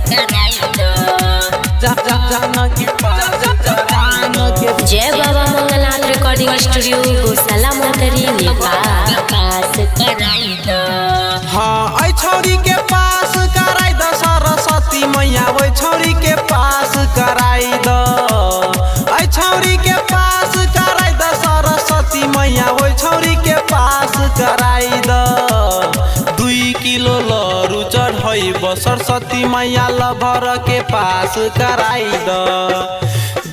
कराई द। जा जा जान के पास, जान के जय बाबा मंगलनाथ रिकॉर्डिंग स्टूडियो, गौशाला मोहतरी, नेपाल। पास कराई द। हाँ, ऐ छौरी के पास कराई द सरस्वती मैया, ओइ छौरी के पास कराई द। ऐ छौरी के पास कराई द सरस्वती मैया, ओइ छौरी के पास कराई द। 2 किलो लरू चढ़ैब सरस्वती मैया, लभर के पास कराई द।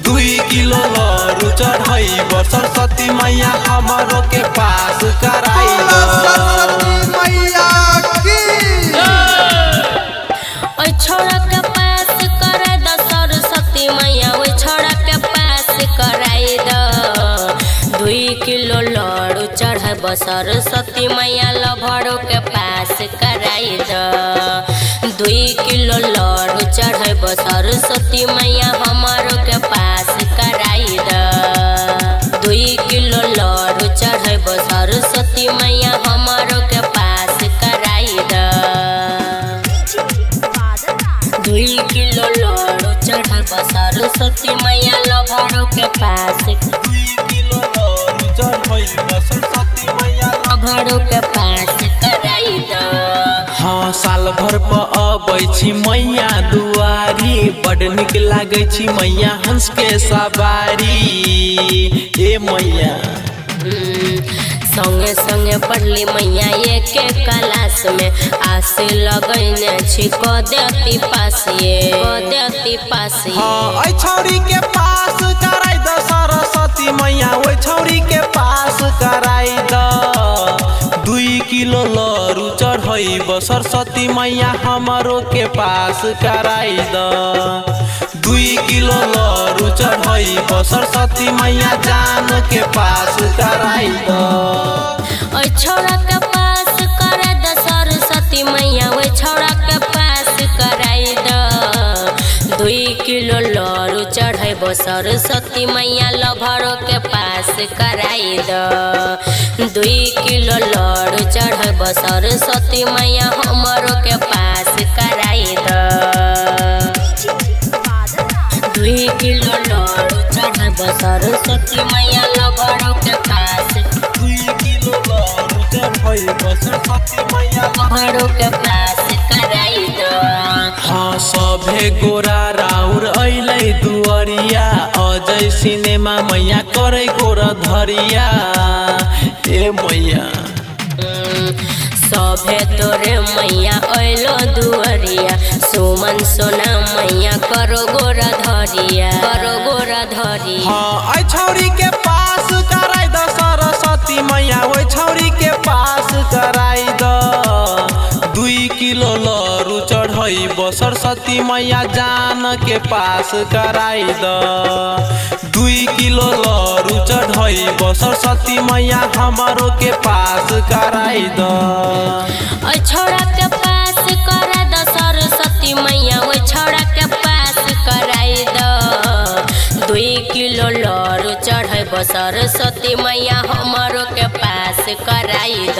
2 किलो लरू चढ़ैब सरस्वती मैया, हमरो के पास कराई द। सरस्वती मैया की। ओइ छोड़ा के पास कराई द सरस्वती मैया, ओइ छोड़ा के पास कराई द। 2 किलो लड्डू चढ़ब सरस्वती मैया, लभरो के पास कराई द। 2 किलो लड्डू चढ़ब सरस्वती मैया, हमारो के पास कराई द। 2 किलो लड्डू चढ़ब सरस्वती मैया, हमारो के पास कराई द। 2 किलो लड्डू चढ़ब सरस्वती मैया, लभरो के पास। 2 किलो लरू चढ़ैब सरस्वती मैया, लभरो के पास कराई द। हाँ, साल भर पर अबै छी मैया दुआरी, बड नीक लागै छी मैया हंस के सवारी, ए मैया। संगे संगे पढ़ली मैया एक क्लास में, आस लगैने छी क देती पास ये, क देती पास ये। हाँ, ऐ छौरी के पास कराई द सरस्वती मैया, ओइ छौरी के पास कराई द। 2 किलो लरू चढ़ैब सरस्वती मैया, हमरो के पास कराई द। 2 किलो लरू चढ़ैब सरस्वती मैया, जान के पास कराई द। ओइ छोड़ा के पास करा द सरस्वती मैया, ओइ छोड़ा के पास कराई द। 2 किलो लड्डू चढ़ैब सरस्वती मैया, लभरो के पास कराई द। 2 किलो लड्डू चढ़ैब सरस्वती मैया, हमरो के पास कराई द। 2 किलो लड्डू चढ़ैब सरस्वती मैया, लभरो के पास। 2 किलो लरू चढ़ैब सरस्वती मैया, लभरो के पास कराई द। हाँ, सभे गोरा राउर अइलै दुअरिया, अजय सिनेमा मैया करै गोर धरिया, ए मैया। सभे तोरे मैया अइलो दुअरिया, सुमन सोना मैया करो गोरा धरिया, करो गोरा धरिया। हाँ, ऐ छौरी के पास कराई द सरस्वती मैया, ओइ छौरी के पास कराई द। 2 किलो लरू चढ़ैब सरस्वती मैया, जान के पास कराई द। 2 किलो लरू चढ़ैब सरस्वती मैया, हमरो के पास कराई द। ओइ छोड़ा के पास करा द सरस्वती मैया, ओइ छोड़ा के पास कराई द। 2 किलो लड्डू चढ़ैब सरस्वती मैया, हमरो के पास कराई द।